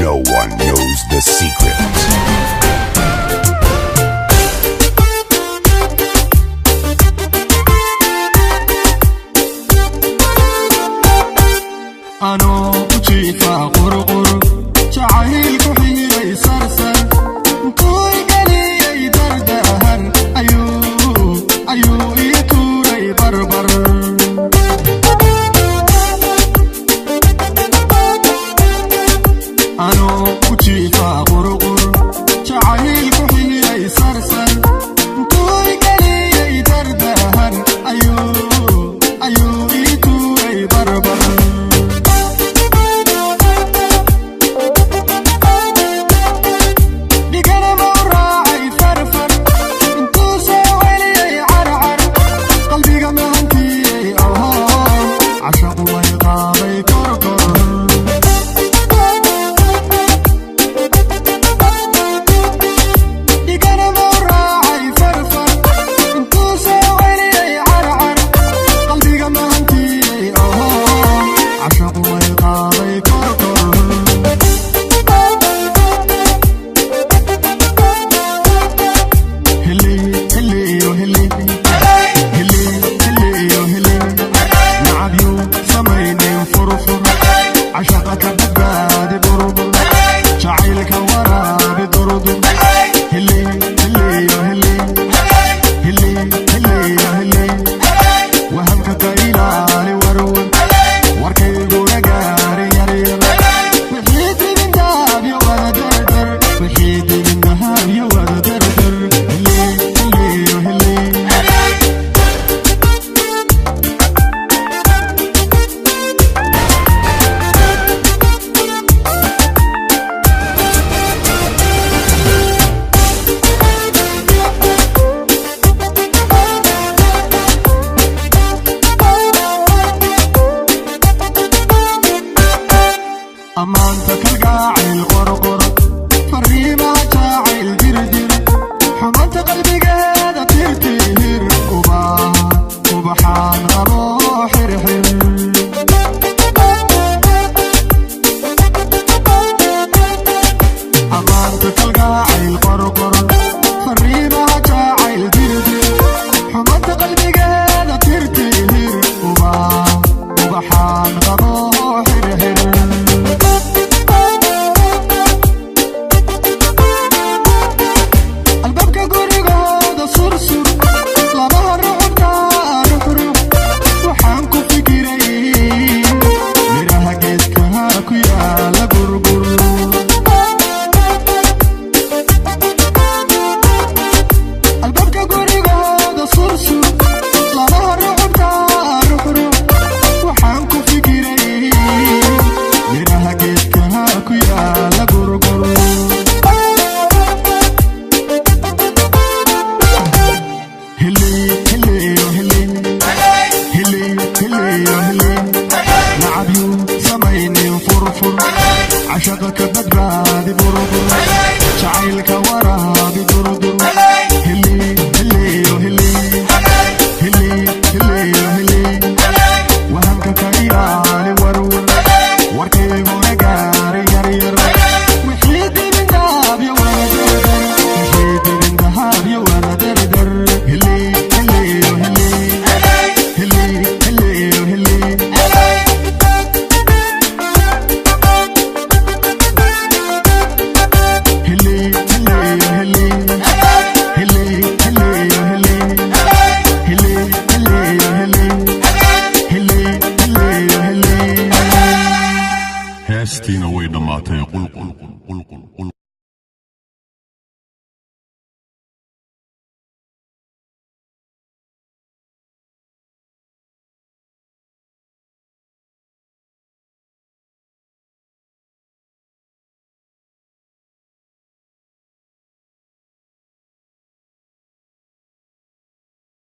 No one knows the secret. Anoo ku jiifa qurqur, jacayl ku xiiray sarsar, intuu igeliyey dardahar ayuu ii tuuray barbar. Anoo ku jiifa qurqur, jacayl ku xiiray sarsar, intuu igeliyey dardahar ayuu ii tuuray barbar. Dhiganama u raacay farfar, intuu soo celiyey carcar, qalbiga mahantiyey oho, cashaqu way qaaday korkor. Dhiganama u raacay farfar, intuu soo celiyey carcar, qalbiga mahantiyey oho, cashaqu way qaaday korkor. Hili hiliyo hili hili hiliyo hili, nacabyu samaynin furfur, cashaqa ka badbaadi burbur, jacaylka waraabi durdur. Hili hiliyo hili hili hiliyo hili, wahamka ka ilaali warwar, warkayguna gaari yaryar, wixii dibindaabyo wada dardar, wixii dibindahaabyo wada dardar. Hili hiliyo hili. Ammaanta kalgaacayl qorqor, fariimaha jaacayl dirdir, xumanta qalbigeeda tirtir, ubaxaan qabo xirxir. Ammaanta kalgaacayl qorqor, fariimaha jaacayl dirdir, xumanta qalbigeeda tirtir, ubaxaan qabo xirxir. Albaabka gurigooda sursur, labaha rucubta ruxrux, waxaan ku fikiray miraha geedkaha ku yaala gurgur. Albaabka gurigooda sursur, labaha rucubta ruxrux, waxaan ku fikiray miraha geedkaha ku yaala gurgur. Hili hiliyo hili hili hiliyo hili, nacabyu samaynin furfur, cashaqa ka badbaadi burbur, jacaylka waraabi durdur. Hili hiliyo hili hili hiliyo hili, wahamka ka ilaali warwar, warkayguna gaari yaryar, wixii dibindaabyo wada dardar, wixii dibindahaabyo wada dardar. Hili hiliyo hili hili hiliyo hili. Hili hiliyo hili hili hiliyo hili hili hiliyo hili hili hiliyo hili. Heestiina way dhammaatay. Qulqul qulqul qulqul.